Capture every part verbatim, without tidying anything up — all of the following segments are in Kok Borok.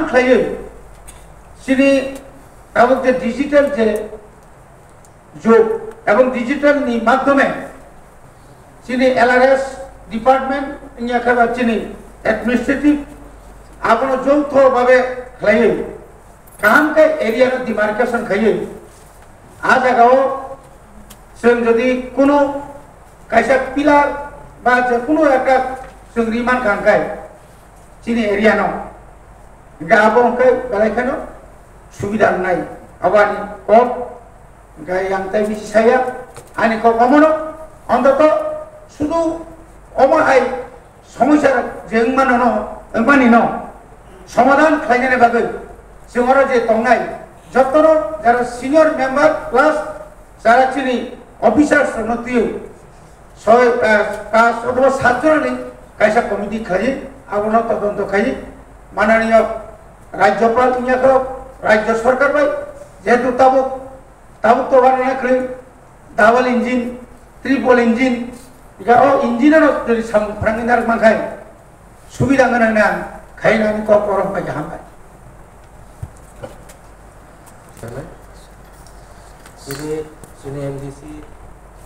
khlaiwi chini tabuk je digital je jug ebong digital ni madhyome chini L R S department wngya khe ba chini administrative abono joutho babe khlaiwi kaham khe area no demarcation khaiwi a jaga o chwng jodi kuno kaisa pillar ba je kuno ekta chwng ri mankha hwnkhe chini area no hwnkhe abo hwnkhe belai kheno subida wngnai abo ani kok. Hwnkhe yang tei bisi saya ani kok omono ontoto sudu omo hai somosya je wngmano no, wngmani no somadhan khlainani bagwi chwng oro je tongnai jotono jara senior member plus jara chini officers rokno twiwi soi, ah, pas othoba sat jonani kaisa committee khlaiwi abono todonto khaiwi mananiyo Rajyopal wngya khe Rajya Sarkar bai jehetu tabuk tabuk tobar rwna kwrwi double engine, triple engine, ega o engine no jodi samung phrangwi narwk mankhai subida gwnang na khaina ni kok oro bai kaham bai. Chini, chini M D C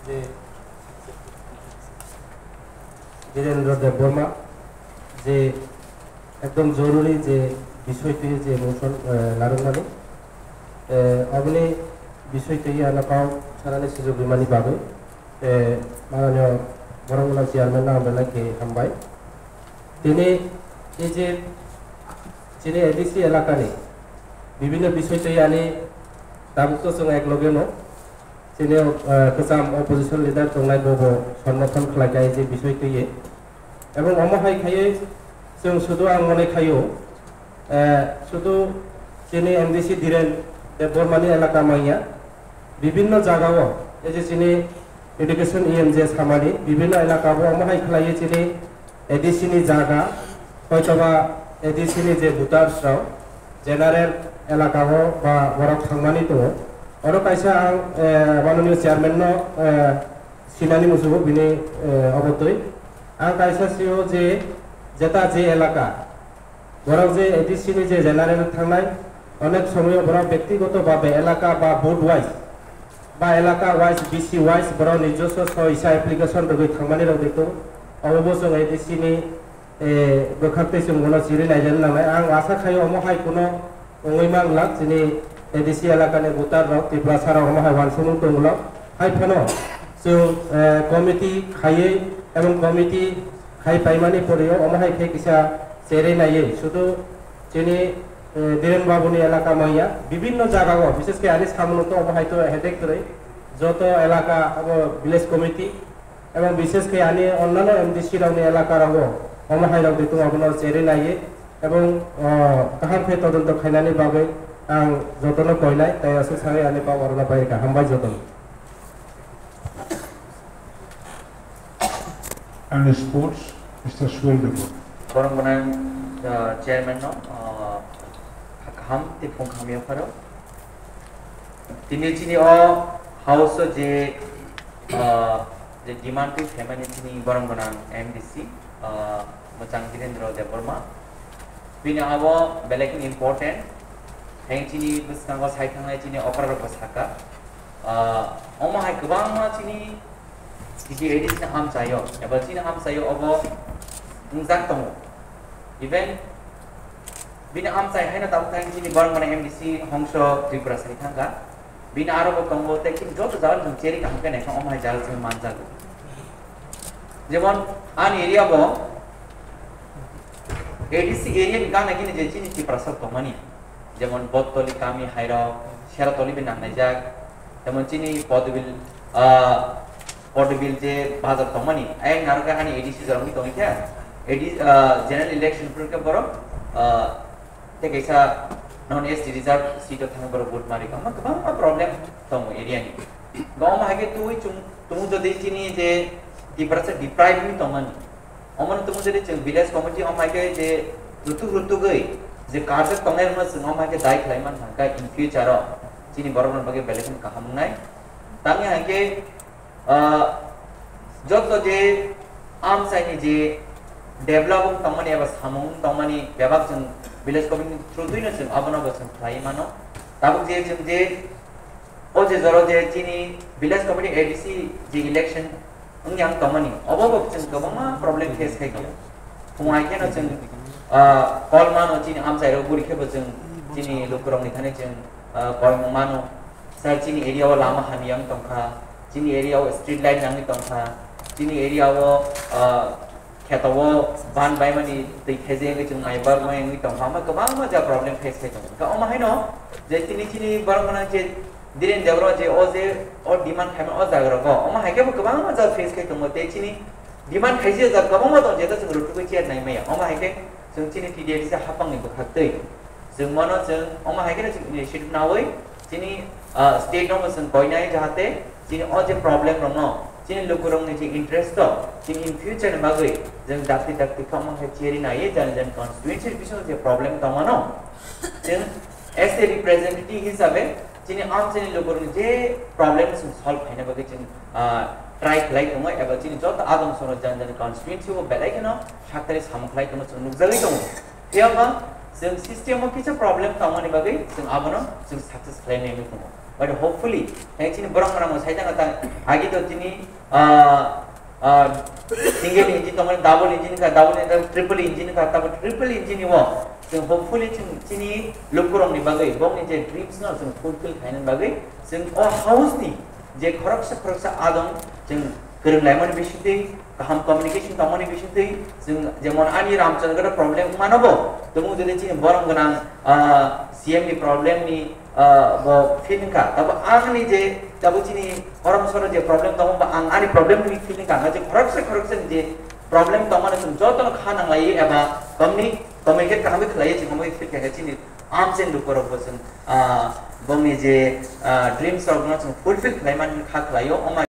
je Dhirendra Debbarma je ekdom joruri je bisoi twi je motion, eh, narwkmani, eh, aboni bisoi twi ano kok sanani sujok rimani bagwi, eh, mananiyo borok mwnang chairman no ang belai khe hambai. Tini ei je chini A D C elakani bibhinno bisoi twi ani tabuk to chwng ekloge no chini, eh, kwcham opposition leader tongnai bobo somorthon khlai kha ei je bisoi twi. Ebong omo hai khaiwi chwng sudu ang mone khaio, eh, sudu chini M D C Dhiren Debbarmani elaka manya, bibhinno jagao, ei je chini education E M je samani, bibhinno elakao omo hai khlaiwi chini A D C ni jaga, hoitoba A D C ni je voters rok general elakao ba borok thangmani tongo. Oro kaisa ang, eh, mananiyo chairman no, eh, sinani muchungo bini, eh, obotwi. Ang kaisa sio je jeta je elaka, borok je A D C ni je general thangnai, onek somoyo borok bektigoto babe elaka ba vote wise, ba elaka wise, B C wise borok nijoswo soisa application rwgwi thangmani rok dito. Obo bo chwng A D C ni, eh, bwkhak tei chwng bono chiri naijani nangnai. Ang asa khaio omo hai kuno wngwi manglak, chini A D C elakani voter rok, Tiprasa rok omo hai uansukmung tongmulok. Hai phano chwng, eh, committee khaiwi ebong committee khai paimani poriyo omo hai khe kisa cherwi naiwi sudu chini, eh, Dhiren Babuni elaka manya bibhinno jagao, bishes khe ani samungno to omo hai to headache kwrwi, joto elaka abo village committee, ebong bishes khe ani onnano M D C rokni elaka rogo omo hai rok ditung abono cherwi naiwi ebong, o, kaham khe todonto khainani bagwi ang jotono koinai, tei aswk sawi ani kok orono pai rwkha. Hambai jotono. And sports, Mister Suel Debbarma. Borok gwnang, uh, chairman no, uh, kaham tei phung kaham yapharo. Tini chini o house o je, ah, je demand twi phaimani chini borok gwnang M D C, ah, mwchang Dhirendra Debbarma. Bini abo belai kheno important. Hai chini bwskango sai thangnai chini okra rok bo saka. Ah, omo hai kwbangma chini T T A D C ni amchaio, eba chini amchaio obo wngjak tongo. Even bini amchai haino tabuk thang chini borok mane M D C hongso Tripura sai thangkha. Bini aro bo tongo tei chini joto jaga chwng cheri kaham khe naikha omo hai jaga chwng manjago. Jemon ani area bo A D C area ni gana gini je chini Tiprasa tongmani. Jemon Bottoli kami hairok, Seratoli bai nangnaijak, jemon chini Podobil, ah, Podobil je bazar tongmani, ayang narwkha hani A D C jorokni tongwi kha, A D C, ah, general election phuru khe borok, ah, tei kaisa non S T reserve seat o thangwi borok vote mari kha, omo kwbangma problem tongo area ni. Omo hai khe twi chung, tung jodi chini je Tiprasa deprive wngwi tongmani, omono tongmani jodi chwng village committee omo hai khe je rutuk rutugwi je karjak tongnai rokno chwng omo hai khe dai khlai man thang kha in future o chini borok rokni bagwi belai kheno kaham wngnai. Tamni hai khe, ah, joto je amchaini je develop wng tongmani eba samung wng tongmani bebak chwng Village committee through twi no chwng abono bo chwng khlai mano. Tabuk je chwng je o je jora je chini village committee A D C je election wng yang tongmani, obo bo chwng kwbangma problem face khai tongo. Phung hai kheno chwng, ah, call mano chini amchai rok buri khe bo chwng chini lukurok ni thani chwng, ah, call mano. Sir, chini area o lama hamya wng tongkha, chini area o street light nangwi tongkha, chini area o, ah, kheto o ban baimani twi khejeng wngwi chwng naibar wngwi tongkha, omo kwbangma ja problem face khai tongo. Omo haino je chini, chini borok gwnang je Dhiren Debra je o je o demand khaima o jaga rogo, omo hai khe bo kwbangma ja face khai tongo, tei chini demand khaijak jaga kwbangma tongo, jeta chwng rutugwi chair nai maya, omo hai khe chwng chini T D F C hapang ni bwkhak twi. Chwng mano chwng omo hai kheno chwng initiative nawi chini, ah, state no chwng koinai jahate chini o je problem rokno chini lukurokni je interest o chini in future ni bagwi chwng dakti dakti khe omo hai cheri naiwi jani jani constituency bisingo je problem tongmano chwng as a representative hisabe chini amchini lukurokni je problem chwng solve khaina bagwi chwng, ah, try khlai tongo eba chini joto adong sono jani jani constituency o belai kheno saktari samung khlai tongo chwng nukjagwi tongo. Phiya ba chwng system o kisa problem tongmani bagwi chwng abono chwng success khlai nai wngwi tongo. But hopefully, hai chini borok rok sai tangka ta agi to chini, ah, ah, single engine tongmani double engine ka, double engine, triple engine ka, tabo triple engine ni o chwng hopefully chwng chini lukurok ni bagwi bokni je dreams no chwng fulfill khaina bagwi chwng o house ni je khoroksa khoroksa adong chwng kwrwng laimani bisingtwi, kaham communication tongmani bisingtwi, chwng jemon ani Ramchandra gada problem wngmano bo, tobung jodi chini borom gwnang, ah, C M ni problem ni, ah, bo feel wngkha, tabo ang ni je, tabo chini borom soro je problem tongo, ba ang ani problem ni feel wngkha, ang je khoroksa khoroksa ni je problem tongmani chwng jotono kha nanglaiwi eba commu-, communicate kaham khlaiwi chwng hamwi feel kha khe chini amchini lukurok bo chwng, ah, bongni je, ah, dreams rok no chwng fulfill khlaimani kha khlaio, omo